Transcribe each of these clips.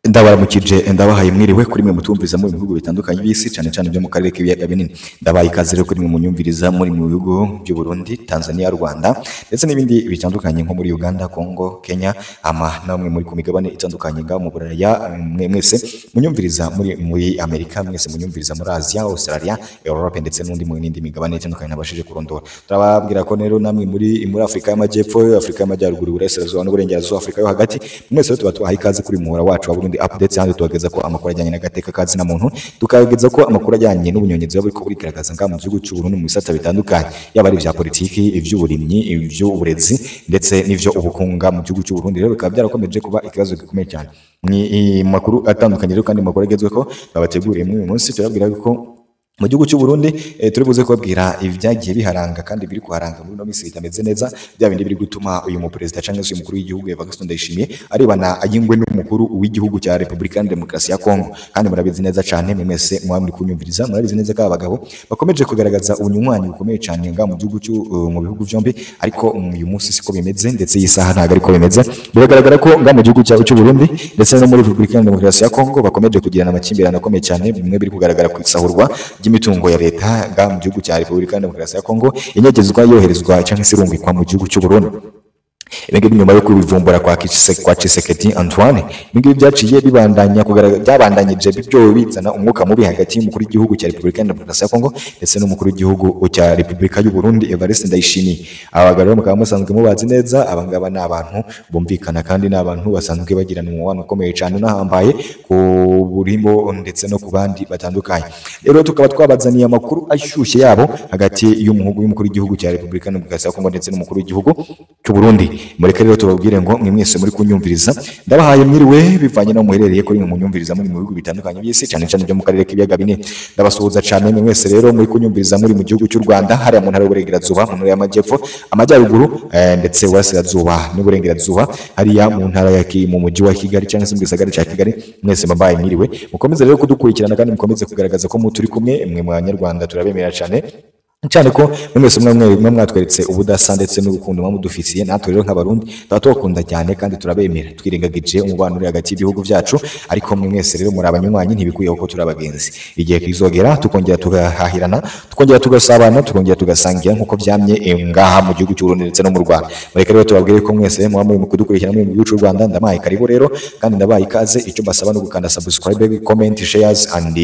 Ndabaramukije, ndabahaye mwiriwe kuri mwe mutumviza muri bihugu bitandukanye by'isi, cyane cyane byo mu karere k'ibiyaga binini. Ndabaye ikaze rero kuri mwe munyumviriza muri mu bihugu by'u Burundi, Tanzania, Rwanda ndetse n'ibindi bitandukanye nko muri Uganda, Congo, Kenya, ama namwe muri ku migabane itandukanye ngaho mu Buraya, mwe mwese munyumviriza muri Amerika, mwese munyumviriza muri Asia, Australia, Europe ndetse n'undi mu n'indi migabane itandukanye nabashije kurondora. Turababwira ko rero namwe muri Afrika y'Amajyepfo, Afrika y'Amajyaruguru, Uburasirazuba n'Uburengerazuba, Afrika yo hagati, mwese rero tuba tubahaye ikaze kuri muhora wacu wa Burundi Updates, handi tubageza ko amakuru ajyanye n'agateka ka zina muntu, tukageza ko amakuru ajyanye n'ubunyonyezi buba buriko burigaragaza ngaha mu gihugu cy'u Burundi mu bisata bitandukanye, yaba ari ibya politiki, ivy'uburimyi, ivy'uburezi ndetse n'ivyo ubukunga mu gihugu cy'u Burundi. Rero bikaba byarakomeje kuba ikibazo gikomeye cyane. Ni makuru atandukanye rero kandi makuru agezweho babateguriye muri uyu munsi. Turababwira ko mu gihugu cy'u Burundi turi buze kubabwira ibyagiye biharanga kandi biri kuharanga muri ino minsi bitameze neza, bya bindi biri gutuma uyu muperezida cyangwa se uyu mukuru w'igihugu Evariste Ndayishimiye arebana ayingwe n'umukuru w'igihugu cya Repubulika ya Demokarasi ya Kongo. Kandi murabizi neza cyane, mwe mwese muba muri kunyumviriza, murabizi neza ko aba bagabo bakomeje kugaragaza ubunywanyi bukomeye cyane ngaha mu gihugu mu bihugu byombi, ariko uyu munsi siko bimeze, ndetse iyi saha ntabwo ariko bimeze. Biragaragara ko ngaha mu gihugu cy'u Burundi ndetse no muri Repubulika ya Demokarasi ya Kongo bakomeje kugirana amakimbirane akomeye cyane, bimwe biri kugaragara ku isahurwa ry'imitungo ya leta ngaha mu gihugu cya Repubulika ya Demokarasi ya Kongo, inyegezwa yoherezwa cyangwa se irungikwa mu gihugu cy'u Burundi. Ibi ngibi nyuma yo kubivumbura kwa Tshisekedi Antoine, ibi ngibi byaciye bibandanya kugaragara, byabandanyije byo bizana umwuka mubi hagati y'umukuru w'igihugu cya Repubulika ya Demokarasi ya Kongo ndetse n'umukuru w'igihugu cya Repubulika y'u Burundi Evariste Ndayishimiye. Aba bagabo rero mukaba musanzwe mubazi neza, aba ngaba ni abantu bumvikana kandi ni abantu basanzwe bagirana umubano ukomeye cyane unahambaye ku burimo ndetse no ku bandi batandukanye. Rero tukaba twabazaniye amakuru ashyushye yabo hagati y'umuhungu y'umukuru w'igihugu cya Repubulika ya Demokarasi ya Kongo ndetse n'umukuru w'igihugu cy'u Burundi. Mureke rero tubabwire ngo mwe mwese muri kunyumviriza, ndabahaye mwiriwe bivanye no muherereye kuri mwe munyumviriza muri mu bihugu bitandukanye by'isi, cyane cyane byo mu karere k'ibiyaga binini. Ndabasuhuza cyane mwe mwese rero muri kunyumviriza muri mu gihugu cy'u Rwanda, hariya mu ntara y'Uburengerazuba, mu ntara y'Amajyepfo, Amajyaruguru ndetse Uburasirazuba n'Uburengerazuba, hariya mu ntara ya mu mujyi wa Kigali cyangwa se mu gisagara cya Kigali, mwese mbabaye mwiriwe. Mukomeze rero kudukurikirana kandi mukomeze kugaragaza ko turi kumwe, mwe mu Banyarwanda turabemera cyane cyane ko mwese mwe mwatweretse ubudasa ndetse n'urukundo mwamudufitiye. Natwe rero nk'abarundi tuba tubakunda cyane kandi turabemera, twirengagije umubano uri hagati y'ibihugu byacu, ariko mwe mwese rero muri abanywanyi, ntibikwiye ko turi abagenzi. Igihe kizogera tukongera tugahahirana, tukongera tugasabana, tukongera tugasangira nk'uko byamye ngaha mu gihugu cy'u Burundi ndetse no mu Rwanda. Mureke rero tubabwire ko mwese muba muri mu kudukurikirana muri mu gihugu cy'u Rwanda, ndabahaye karibu rero kandi ndabahaye ikaze. Icyo mbasaba no gukanda subscribe, comment, shares and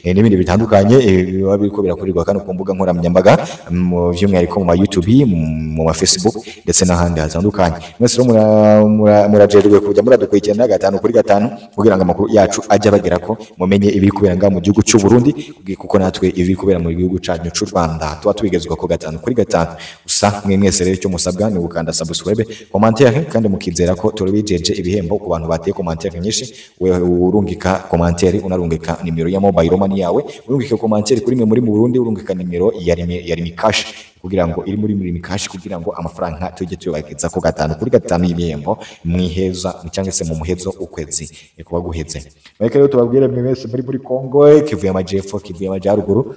n'ibindi bitandukanye biba biriko birakorerwa kano ku mbuga nkoranyambaga, by'umwihariko mu ma YouTube, mu ma Facebook ndetse n'ahandi hatandukanye. Mwese rero murajerwe kujya muradukurikirana gatanu kuri gatanu kugira ngo amakuru yacu ajye abagera ko mumenye ibiri kubera ngaha mu gihugu cy'u Burundi, kuko natwe ibiri kubera mu gihugu cyanyu cy'u Rwanda tuba tubigezwa ko gatanu kuri gatanu. Gusa mwe mwese rero icyo musabwa ni ugukanda subscribe, commentaire, kandi mukizera ko turabijeje ibihembo ku bantu bateye commentaire nyinshi. Wewe urungika commentaire, unarungika nimero ya mobile money yawe, urungika commentaire kuri mwe muri mu Burundi, urungika nimero ya Lumicash kugira ngo iri muri Lumicash, kugira ngo amafaranga tujye tuyabageza ko gatanu kuri gatanu y'ibihembo mwiheza cyangwa se mu muhezo ukwezi kuba guheze. Mureke rero tubabwire mwe mwese muri Kongo, Kivu y'Amajyepfo, Kivu y'Amajyaruguru,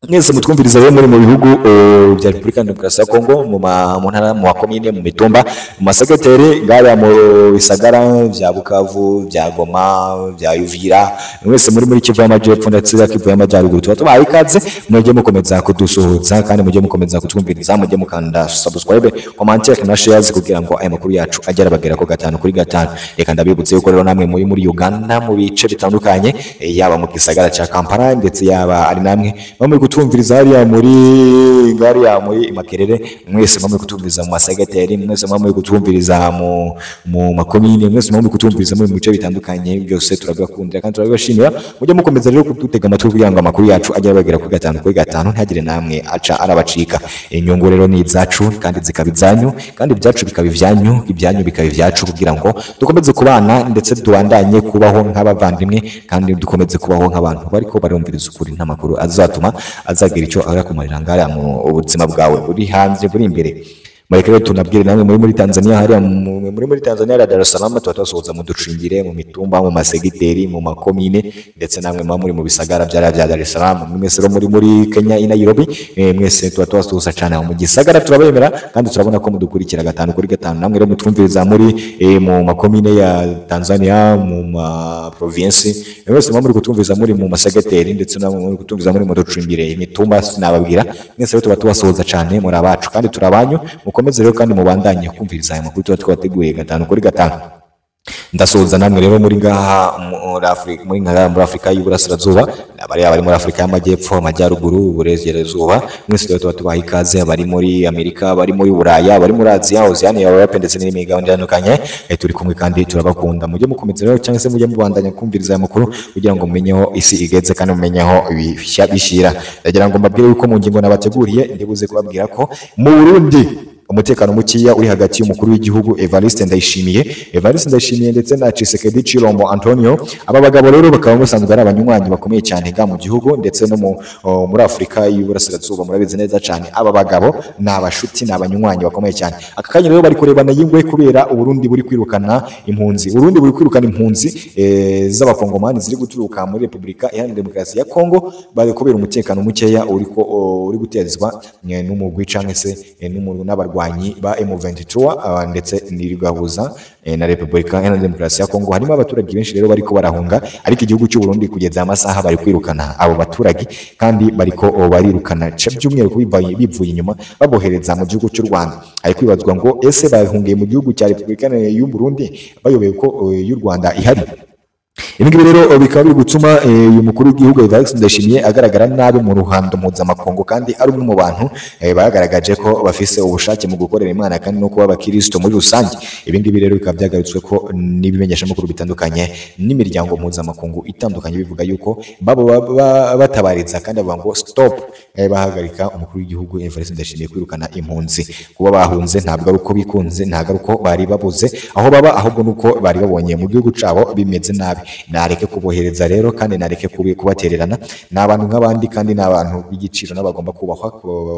mwese mutwumviriza rero muri mu bihugu bya Repubulika ya Demokarasi ya Kongo, mu ntara, mu makomine, mu mitumba, mu masegeteri, ngaya mu bisagara bya Bukavu, bya Goma, bya Uvira, mwese muri Kivu y'Amajyepfo ndetse na Kivu y'Amajyaruguru, tuba tubahaye ikaze. Mujye mukomeza kudusuhuza kandi mujye mukomeza kutwumviriza, mujye mukanda subscribe, commentaire na shares kugira ngo aya makuru yacu ajye arabagera ko gatanu kuri gatanu. Reka ndabibutse yuko rero namwe muri Uganda mu bice bitandukanye, yaba mu gisagara cya Kampala ndetse yaba ari namwe muri kutumviriza hariya muri ngariya muri Makerere, mwese muri kutumviriza mu masegeteri, mwese muri kutumviriza mu makomine, mwese muri kutumviriza muri mu bice bitandukanye byose, turabibakundira kandi turabibashimira. Mujye mukomeza rero kudutega amatwi kugira ngo amakuru yacu ajye abagera kuri gatanu kuri gatanu, ntihagire namwe aca arabacika. Inyungu rero ni izacu kandi zikaba izanyu, kandi ibyacu bikaba ibyanyu, ibyanyu bikaba ibyacu, kugira ngo dukomeze kubana ndetse tubandanye kubaho nk'abavandimwe kandi dukomeze kubaho nk'abantu bariko barumviriza ukuri. Nta makuru azatuma azagira icyo arakumarira ngariya mu buzima bwawe buri hanze buri imbere. Mureke rero tunabwire namwe muri Tanzania, hariya muri Tanzania hariya Dar es Salaam, tuba tubasuhuza mu ducingire, mu mitumba, mu masegiteri, mu makomine, ndetse namwe muba muri mu bisagara byariya bya Dar es Salaam. Mwese rero muri Kenya i Nairobi, mwese tuba tubasuhuza cyane mu gisagara, turabemera kandi turabona ko mudukurikira 5 kuri 5. Namwe rero mutwumviriza muri mu makomine ya Tanzania, mu ma province, mwese muba muri kutwumviriza muri mu masegiteri, ndetse namwe muri kutwumviriza muri mu ducingire, imitumba, sinababwira. Mwese rero tuba tubasuhuza cyane, muri abacu kandi turabanyu. Mukomeze rero kandi mubandanye kumviriza aya makuru tuba twateguye 5 kuri 5. Ndasoza namwe rero muri ngaha muri Afrika, muri ngaha muri Afrika y'Iburasirazuba, abari muri Afrika y'Amajyepfo, Amajyaruguru, Uburengerazuba, mwese rero tuba tubaha ikaze. Abari muri Amerika, abari muri Buraya, abari muri Aziya, Oceania, Europe, ndetse n'indi migabane itandukanye, turi kumwe kandi turabakunda. Mujye mukomeza rero cyangwa se mujye mubandanya kumviriza aya makuru kugira ngo mumenye aho isi igeze kandi mumenye aho ibishya bishira. Ndagira ngo mbabwire yuko mu ngingo nabateguriye ndibuze kubabwira ko mu Burundi umutekano mukiya uri hagati y'umukuru w'igihugu Evariste Ndayishimiye ndetse na Tshisekedi Chilombo Antonio. Aba bagabo rero bakaba basanzwe ari abanywanyi bakomeye cyane ga mu gihugu ndetse no muri Afrika y'Iburasirazuba, murabizi neza cyane. Aba bagabo ni abashuti, ni abanywanyi bakomeye cyane. Aka kanya rero bari kurebana y'ingwe kubera Uburundi buri kwirukana impunzi. Uburundi buri kwirukana impunzi z'abakongomani ziri guturuka muri Republika Iharanira Demokarasi ya Kongo, bari kubera umutekano mukeya uri gutezwa n'umugwi canke se n'abarwanyi ba M23 ndetse n'irigahuza na Republika Iharanira Demokarasi ya Kongo. Harimo abaturage benshi rero bariko barahunga, ariko igihugu cy'u Burundi kugeza amasaha bari kwirukana abo baturage, kandi bariko barirukana by'umwihariko bivuye inyuma babohereza mu gihugu cy'u Rwanda. Ari kwibazwa ngo ese bahungiye mu gihugu cya Republika y'u Burundi bayobeye ko y'u Rwanda ihari? Ibi ngibi rero bikaba biri gutuma uyu mukuru w'igihugu Evariste Ndayishimiye agaragara nabi mu ruhando mpuzamakungu, kandi ari umwe mu bantu bagaragaje ko bafise ubushake mu gukorera Imana kandi no kuba abakristo muri rusange. Ibi ngibi rero bikaba byagarutswe ko n'ibimenyeshamakuru bitandukanye n'imiryango mpuzamakungu itandukanye, bivuga yuko babo batabariza kandi bavuga ngo stop, bahagarika umukuru w'igihugu Evariste Ndayishimiye kwirukana impunzi. Kuba bahunze ntabwo ari uko bikunze, ntabwo ari uko bari babuze aho baba, ahubwo nuko bari babonye mu gihugu cabo bimeze nabi. Nareke kubohereza rero kandi nareke kubatererana. Ni abantu nk'abandi kandi ni abantu b'igiciro n'abagomba kubahwa,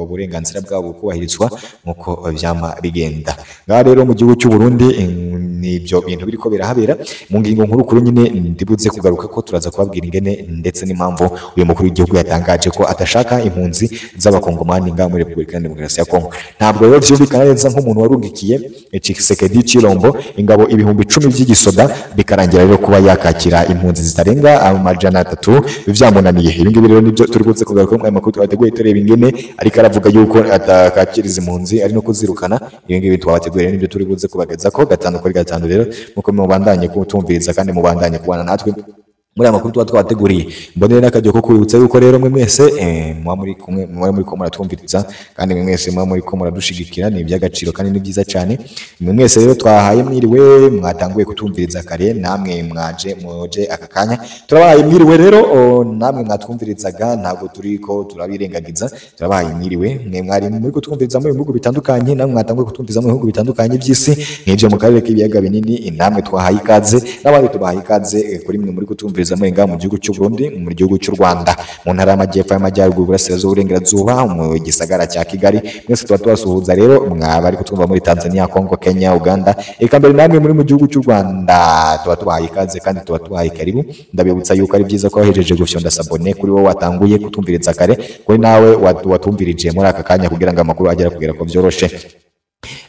uburenganzira bwabo kubahirizwa nk'uko vyama bigenda. Ngaha rero mu gihugu cy'u Burundi nibyo bintu biriko birahabera. Mu ngingo nkuru kuri nyine ndibuze kugaruka ko turaza kubabwira ingene ndetse n'impamvu uyu mukuru w'igihugu yatangaje ko atashaka impunzi z'abakongomani ngaha muri Republika Iharanira Demokarasi ya Kongo. Ntabwo rero vyumvikana neza nk'umuntu warungikiye Tshisekedi Chilombo ingabo 10,000 by'igisoda, bikarangira rero kuba yakakira impunzi zitarenga 300 vyamunaniye. Ibi ngibi rero nibyo turi buze kugaruka mu makuru twateguye, tureba ingene ariko aravuga yuko atakakiriza impunzi ari no kuzirukana. Ibi ngibi twabateguye nibyo turi buze kubageza ko 5 kuri 5. Rero muko mubandanye kutumviriza kandi mubandanye kubana natwe muri aya makuru tuba twabateguriye. Mbonere n'akajyo ko kwibutsa yuko rero mwe mwese muba muri kumwe, muba muri ko muratwumviriza kandi mwe mwese muba muri ko muradushigikira, ni iby'agaciro kandi ni byiza cyane. Mwe mwese rero twahaye mwiriwe, mwatanguye kutumviriza kare, namwe mwaje muje aka kanya turabahaye mwiriwe. Rero namwe mwatwumvirizaga ntabwo turi ko turabirengagiza, turabahaye mwiriwe. Mwe mwari muri kutwumviriza mu bihugu bitandukanye, namwe mwatanguye kutwumviriza mu bihugu bitandukanye by'isi, mwinjiye mu karere k'ibiyaga binini, namwe twahaye ikaze, n'abandi tubahaye ikaze kuri mwe muri kutumviriza mwenga mu gihugu cy'u Burundi, mu gihugu cy'u Rwanda, mu ntara y'Amajyepfo, y'Amajyaruguru, Uburasirazuba, Uburengerazuba, mu gisagara cya Kigali. Mwese tuba tubasuhuza rero mwaba ari kutwumva muri Tanzania, Kongo, Kenya, Uganda, eka mbere namwe muri mu gihugu cy'u Rwanda tuba tubahaye ikaze kandi tuba tubahaye karibu. Ndabibutsa yuko ari byiza ko wahejeje gufyonda sabone kuri wowe watanguye kutumviriza kare, kuri nawe watumvirije muri aka kanya kugira ngo amakuru agera kugera ko byoroshe.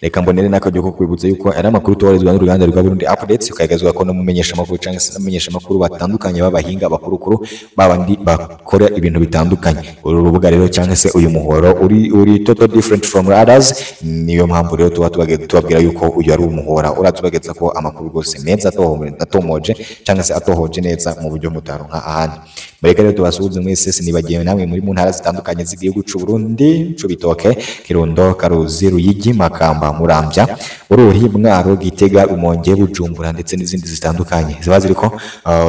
Reka mbonere n'akajyo ko kwibutsa yuko ari amakuru tubarizwa n'uruganda rwa Burundi Updates, ukagezwa ko no mumenyesha makuru cyangwa se amenyesha makuru batandukanye b'abahinga bakurukuru babandi bakora ibintu bitandukanye. Uru rubuga rero cyangwa se uyu muhoro uri total different from others, niyo mpamvu rero tuba tubabwira yuko uyu ari umuhora uratubageza ko amakuru rwose meza atomoje cyangwa se atohoje neza mu buryo mutaronka ahandi. Mureke rero tubasuhuze mwese, sinibagiwe namwe muri mu ntara zitandukanye z'igihugu cy'u Burundi, Cibitoke, Kirundo, Karuzi, Ruyigi, Makamba, Muramvya, Bururi, Mwaro, Gitega, Rumonge, Bujumbura ndetse n'izindi zitandukanye ziba ziriko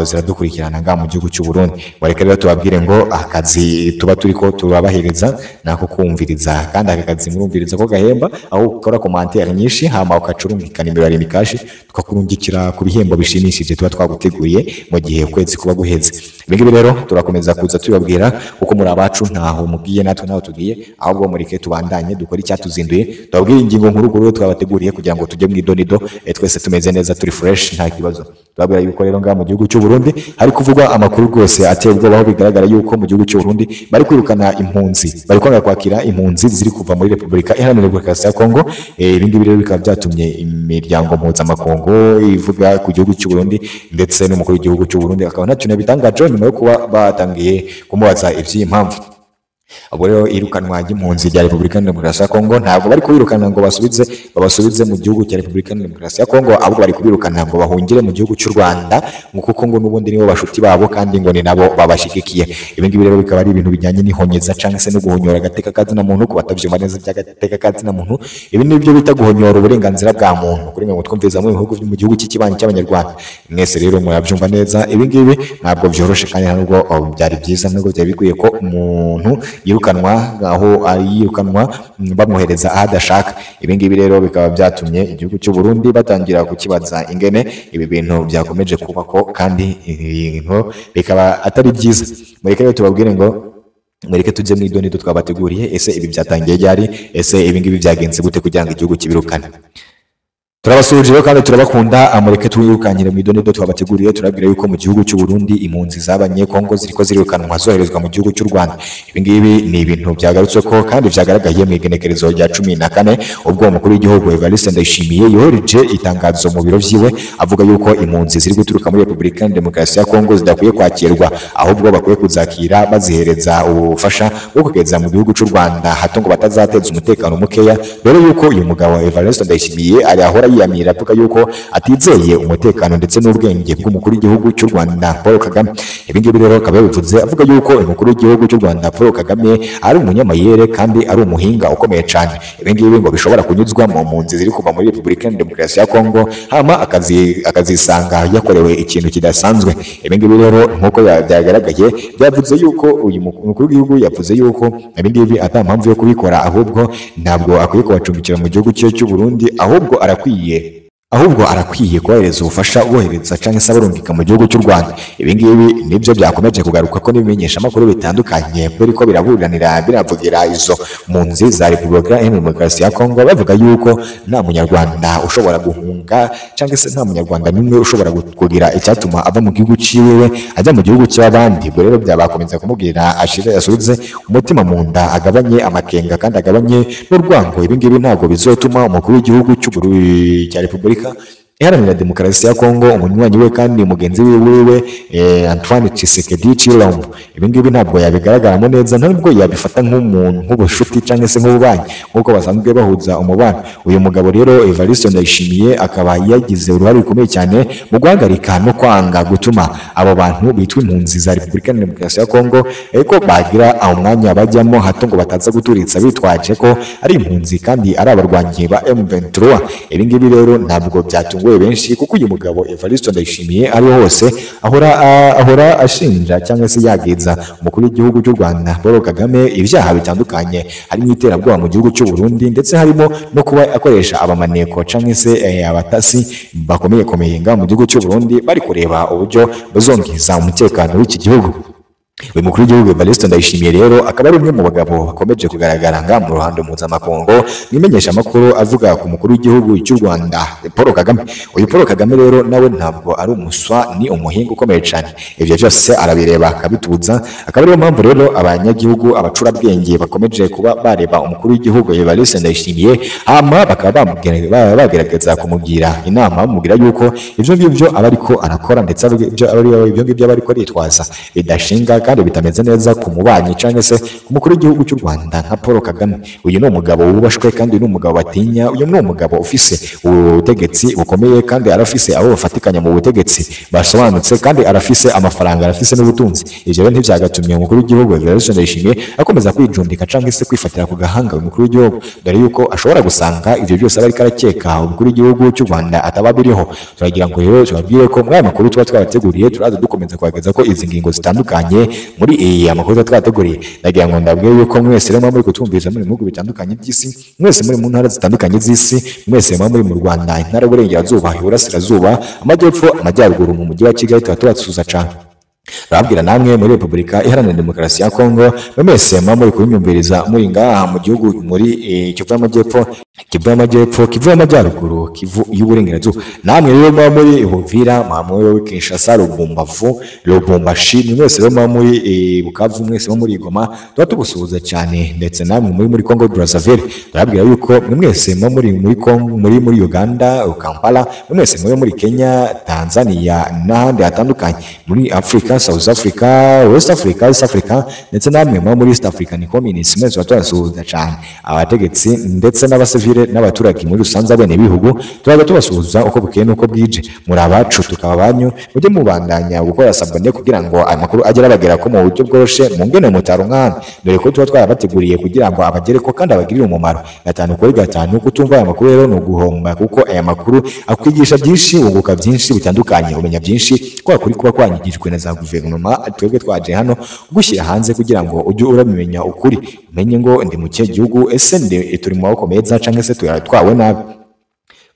ziradukurikirana nga mu gihugu cy'u Burundi. Bareke rero tubabwire ngo akazi tuba turiko turabahereza nako kumviriza, kandi aka kazi murumviriza ko gahemba, aho ukora commentaire nyinshi hama ukacurungikana imibare imikashi tukakurungikira ku bihembo bishimishije tuba twaguteguriye mu gihe ukwezi kuba guheze. Ibi ngibi rero turakomeza kuza tubabwira kuko muri abacu, ntaho mugiye natwe ntaho tugiye, ahubwo mureke tubandanye dukore icyatuzinduye, tubabwire ingingo nkuru nkuru twabateguriye kugira ngo tujye mu idonido twese tumeze neza, turi fresh, nta kibazo. Tubabwira yuko rero ngaha mu gihugu cy'u Burundi hari kuvugwa amakuru rwose ateye ubwoba, aho bigaragara yuko mu gihugu cy'u Burundi bari kwirukana impunzi, bari kwanga kwakira impunzi ziri kuva muri Repubulika Iharanira Demokarasi ya Kongo. Ibi ngibi rero bikaba byatumye imiryango mpuzamakungu ivuga ku gihugu cy'u Burundi, ndetse n'umukuru w'igihugu cy'u Burundi akaba ntacyo yabitangaje nyuma yo kuba batangiye kumubaza iby'iyi mpamvu. Ubwo rero irukanwa ry'impunzi rya Repubulika Demokarasi ya Kongo, ntabwo bari kubirukana ngo babasubize mu gihugu cya Repubulika Demokarasi ya Kongo, ahubwo bari kubirukana ngo bahungire mu gihugu cy'u Rwanda, ngo kuko ngo n'ubundi nibo bashuti babo kandi ngo ni nabo babashigikiye. Ibi ngibi rero bikaba ari ibintu bijyanye n'ihonyeza cyangwa se no guhonyora agateka kazina muntu. Ku batabyumva neza by'agateka kazina muntu, ibi nibyo bita guhonyora uburenganzira bwa muntu. Kuri mwe mutwumviza mu bihugu mu gihugu cy'ikibanyi cy'Abanyarwanda, mwese rero murabyumva neza, ibi ngibi ntabwo byoroshe kandi nubwo byari byiza, nubwo byari bikwiye ko umuntu yirukanwa aho yirukanwa bamwohereza aho adashaka. Ibi ngibi rero bikaba byatumye igihugu cy'u Burundi batangira kukibaza ingene ibi bintu byakomeje kuba ko, kandi ibintu bikaba atari byiza. Mureke rero tubabwire ngo mureke tujye mu idonido twabateguriye. Ese ibi byatangiye ryari? Ese ibi ngibi byagenze gute kugira ngo igihugu kibirukane? Turabasuhuje rero kandi turabakunda, mureke twirukanyire mu idonido twabateguriye. Turabwira yuko mu gihugu cy'u Burundi impunzi z'Abanyekongo ziriko zirirukanwa zoherezwa mu gihugu cy'u Rwanda. Ibi ngibi ni ibintu byagarutswe ko kandi byagaragaye mu igenekerezo rya 14, ubwo umukuru w'igihugu Evariste Ndayishimiye yohereje itangazo mu biro vyiwe avuga yuko impunzi ziri guturuka muri Repubulika Demokarasi ya Kongo zidakwiye kwakirwa, ahubwo bakwiye kuzakira bazihereza ubufasha bwo kugeza mu gihugu cy'u Rwanda, hato ngo batazateza umutekano mukeya. Dore yuko uyu mugabo Evariste Ndayishimiye ari ahora yiyamira avuga yuko atizeye umutekano ndetse n'ubwenge bw'umukuru w'igihugu cy'u Rwanda Paul Kagame. Ibi ngibi rero akaba yabivuze avuga yuko umukuru w'igihugu cy'u Rwanda Paul Kagame ari umunyamayere kandi ari umuhinga ukomeye cyane. Ibi ngibi ngo bishobora kunyuzwa mu mpunzi ziri kuva muri Repubulika Demokarasi ya Kongo, hama akazisanga yakorewe ikintu kidasanzwe. Ibi ngibi rero nk'uko byagaragaye, byavuze yuko uyu mukuru w'igihugu yavuze yuko ibi ngibi ata mpamvu yo kubikora, ahubwo ntabwo akwiye kubacumbikira mu gihugu cye cy'u Burundi, ahubwo arakwiye kohereza ubufasha bohereza cyangwa se abarungika mu gihugu cy'u Rwanda. Ibi ngibi nibyo byakomeje kugaruka ko n'ibimenyesha makuru bitandukanye biriko biraburanira biravugira izo mpunzi za Repubulika Iharanira Demokarasi ya Kongo, bavuga yuko nta munyarwanda ushobora guhunga cyangwa se nta munyarwanda n'umwe ushobora kugira icyatuma ava mu gihugu ciwe ajya mu gihugu cy'abandi. Ubwo rero byabakomeza kumubwira ashire asubize umutima mu nda, agabanye amakenga kandi agabanye n'urwango. Ibi ngibi ntabwo bizotuma umukuru w'igihugu cy'u Burundi cya Repubulika Iharanira Demokarasi ya Kongo, umunywanyi we kandi mugenzi wiwe Antoine Tshisekedi Tshilombo, ibi ngibi ntabwo yabigaragaramo neza, ntabwo yabifata nk'umuntu nk'ubushuti cyangwa se nk'ububanyi nk'uko basanzwe bahuza umubano. Uyu mugabo rero Evariste Ndayishimiye akaba yagize uruhare rukomeye cyane mu guhagarika no kwanga gutuma abo bantu bitwa impunzi za Repubulika Demokarasi ya Kongo ko bagira umwanya bajyamo, hato ngo bataza guturitsa bitwaje ko ari impunzi kandi ari abarwanyi ba M23. Ibi ngibi rero ntabwo byatunguye benshi, kuko uyu mugabo Evariste Ndayishimiye ari hose ahora ashinja cyangwa se yageza umukuru w'igihugu cy'u Rwanda Paul Kagame ibyaha bitandukanye, harimo iterabwoba mu gihugu cy'u Burundi, ndetse harimo no kuba akoresha abamaneko cyangwa se abatasi bakomeye komeye nga mu gihugu cy'u Burundi bari kureba uburyo bazongeza umutekano w'iki gihugu. Uyu mukuru w'igihugu Evariste Ndayishimiye rero akaba ari umwe mu bagabo bakomeje kugaragara nga mu ruhando mpuzamakungu mwimenyesha makuru avuga ku mukuru w'igihugu cy'u Rwanda Paul Kagame. Uyu Paul Kagame rero nawe ntabwo ari umuswa, ni umuhinga ukomeye cyane. Ibyo byose arabireba akabituza, akaba ariyo mpamvu rero abanyagihugu abacurabwenge bakomeje kuba bareba umukuru w'igihugu Evariste Ndayishimiye, hama bakaba bagerageza kumugira inama, bamubwira yuko ibyo ngibyo aba ariko arakora, ndetse ibyo ngibyo aba ariko aritwaza bidashinga kandi bitameze neza ku mubanyi cyangwa se ku mukuru w'igihugu cy'u Rwanda nka Paul Kagame. Uyu ni umugabo wubashwe kandi ni umugabo batinya, uyu ni umugabo ufise ubutegetsi bukomeye kandi arafise abo bafatikanya mu butegetsi basobanutse, kandi arafise amafaranga, arafise n'ubutunzi. Ivyo rero ntivyagatumye umukuru w'igihugu Evariste Ndayishimiye akomeza kwijundika cyangwa se kwifatira ku gahanga umukuru w'igihugu, dore yuko ashobora gusanga ivyo byose aba ariko arakeka umukuru w'igihugu cy'u Rwanda ataba biriho. Turagira ngo rero tubabwire ko muri aya makuru tuba twarateguriye turaza dukomeza kuhageza ko izi ngingo zitandukanye muri iyi amakuru twateguriye. Ndagira ngo ndabwiye yuko mwese rero muri kutumviriza muri bihugu bitandukanye by'isi, mwese muri mu ntara zitandukanye z'isi, mwese muri mu Rwanda, intara y'Uburengerazuba, Iburasirazuba, Amajyepfo, Amajyaruguru, mu mujyi wa Kigali tuba tubasuhuza cyane. Turababwira namwe muri Repubulika Iharanira Demokarasi ya Kongo, mwese muba muri kunyumviriza muri ngaha mu gihugu, muri Kivu y'Amajyepfo, Kivu y'Amajyepfo, Kivu y'Amajyaruguru, Kivu y'Uburengerazuba. Namwe rero muba muri Uvira, muba muri Kinshasa, Lubumbavu, Lubumbashi, ni mwese rero muba muri Bukavu, mwese muba muri Goma, tuba tubusuhuza cyane. Ndetse namwe muri Congo Brazzaville, turababwira yuko mwese muba muri Congo, muri Uganda, Kampala, mwese muba muri Kenya, Tanzania n'ahandi hatandukanye, muri Africa, South Africa, West Africa, East Africa, ndetse namwe muba muri East African Community, mwese tuba tubasuhuza cyane. Abategetsi ndetse n'abasivile n'abaturage muri rusanze, abene bihugu, turaza tubasuhuza uko bukeye n'uko bwije. Muri abacu tukaba banyu, mujye mubandanya gukora s'abonner kugira ngo aya makuru agere abagera ko mu buryo bworoshe mu ngene mutaronka, dore ko tuba twarabateguriye kugira ngo abagere ko kandi abagirire umumaro 5 kuri 5. Kutumva aya makuru rero ni uguhomba, kuko aya makuru akwigisha byinshi, wunguka byinshi bitandukanye, umenya byinshi kwa kuri kuba kwanyigijwe na za guverinoma. Twebwe twaje hano gushyira hanze kugira ngo ujye urabimenya ukuri, umenye ngo ndi mu kihe gihugu, ese ndi turi mu maboko meza cyangwa se twawe nabi.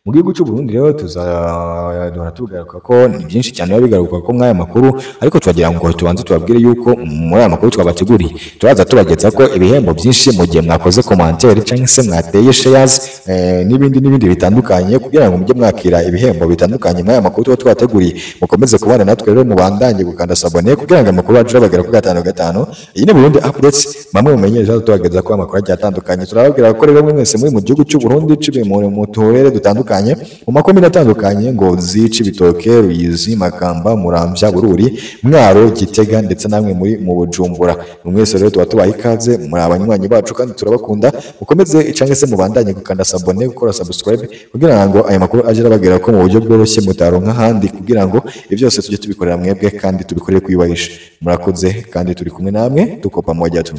Mu gihugu cy'u Burundi rero tuzaduhora tugaruka ko ni byinshi cyane biba bigaruka ko mw'aya makuru, ariko turagira ngo tubanze tubabwire yuko muri aya makuru twabateguriye turaza tubageza ko ibihembo byinshi mu gihe mwakoze commentaire cyangwa se mwateye shares, n'ibindi n'ibindi bitandukanye, kugira ngo mujye mwakira ibihembo bitandukanye muri aya makuru tuba twateguriye. Mukomeze kubana natwe rero, mubandanye gukanda s'abonner kugira ngo amakuru yacu abagera ku 5 5. Iyi ni Burundi Updates, bamwe mumenyereza tubageza ko amakuru agiye atandukanye. Turababwira ko rero mwese muri mu gihugu cy'u Burundi, cibe mu turere dutandukanye, mu makomine atandukanye, Ngozi, Cibitoke, Ruyizi, Makamba, Muramvya, Bururi, Mwaro, Gitega, ndetse namwe muri mu Bujumbura, mwese rero tuba tubaha ikaze. Muri abanywanyi bacu kandi turabakunda. Mukomeze cyangwa se mubandanye gukanda s'abonner, gukora subscribe, kugira ngo aya makuru aje abagera ko mu buryo bworoshye mutaronka ahandi, kugira ngo ibyo byose tujye tubikorera mwebwe kandi tubikorere kwiyubahisha. Murakoze kandi turi kumwe namwe, tuko pamoja tu.